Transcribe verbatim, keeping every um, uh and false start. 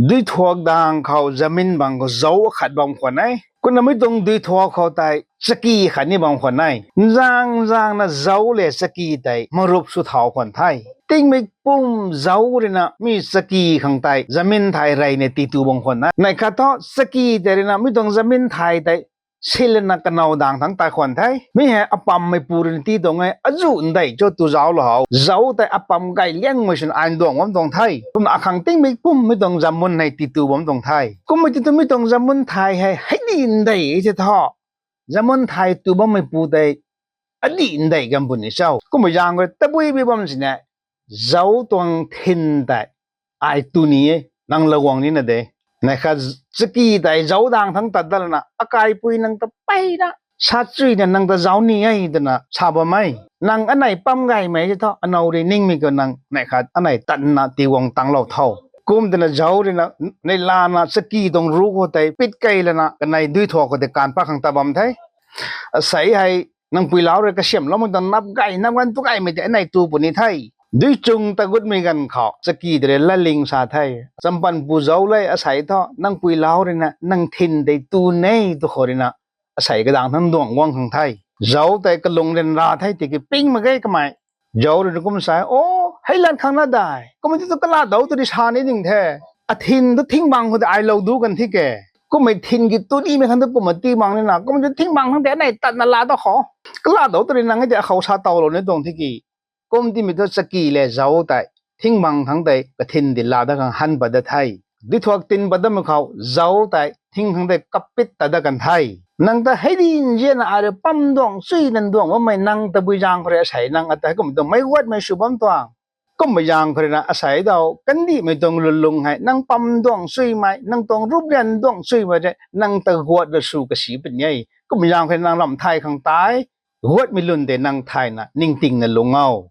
Duithuak dang khou zamin bang khou zauc akhat bam khwan e. Kumna mi tuang duithuak khou tei chaki khatni bam khwan e. Nzang nzangna zauc le chaki tei marup sw thau khwan the. Tingmik pum zauc ruina mi chaki khang tei zamin thay reyna titu bam khwan e. Neih khat thu chaki tei ruina mi tuang zamin thay tei silana kanow dang thangc tat khwan the. Mi hei apammeipu ruina ti tuang e, azuh ndei cho tu zauc lou hou. Zauc tei apam gay liangmei swna ai nduang bam tuang the. Kumna akhang tingmik pum mi tuang zamun hei titu bam tuang the. Kumna titu mi tuang zamun thay hei hei di ndei e the tho. Zamun thay tu bammeipu tei adih ndei gam puni cho. Kumna zaeng khou tabui bi bam sini, zauc tuang thin tei ai tu ni e, nang laguang nina de. Neih khat chaki tei zauc dang thangc tat dat lana, akaipui nang ta peyna, sa chuyna nang ta zauc ni e twna sa bam e. Nang anei pam gaymei the tho, anow rui ningmei khou nang neih khat anei tatna tiguang tanglou tho. Kum twna zauc ruina, neih lana chaki tuang ru khou tei pit key lana kanei duithuak khou tei kan pat khang tat bam the. Asei hei nang pui lau rui kasiamhloumei tuang nap gay, nap ganv tu gaymei tei anei tu puni the. Dui chung ta gutmei ganv khou chaki tei rui latling sa the. Champanpu zauc le asei thu, nang pui lau ruina nang thin tei tu ne tu khou ruina, asei kadang thangc nduang guang khang the. Zauc tei kalung ryanra the tiki ping mak ge kamei. Zauc ruina kum sa e, o, hei lat khang na dai. Kumna ti tu kalaadou tu di sa ni ding the. Athin tu thingbang khou tei ai lou du kan thi ke. Kummei thin ki tu nimei khang tu kumna ti mang nina. Kumna tu thingbang thangc tei anei tatna laa ta khou. Kalaadou tu di nang e tei akhou sa towlou ni tuang thi ki. Kum timei thu chaki le zauc tei thingbang thangc tei kathin di laa dat khang han pat dat the. Duithuak tin pat datmei khou zauc tei thing thangc tei kapit tat dat kan the. Nang ta hei di nzianna ai rui pam nduang chuyna nduang bammei nang tabui zaeng khou rui asei nang ata hei kum tuang meic guatmei sw bam tuang. Kummei zaeng khou ruina asei daw kandihmei tuang lwnlung hei nang pam nduang chuymei, nang tuang rup rian nduang chuymei tei nang ta guat ra sw kasi puni e. Kummei zaeng khou ruina nang lam thay khang tei guatmei lwn tei nang thayna ningtingna lung o.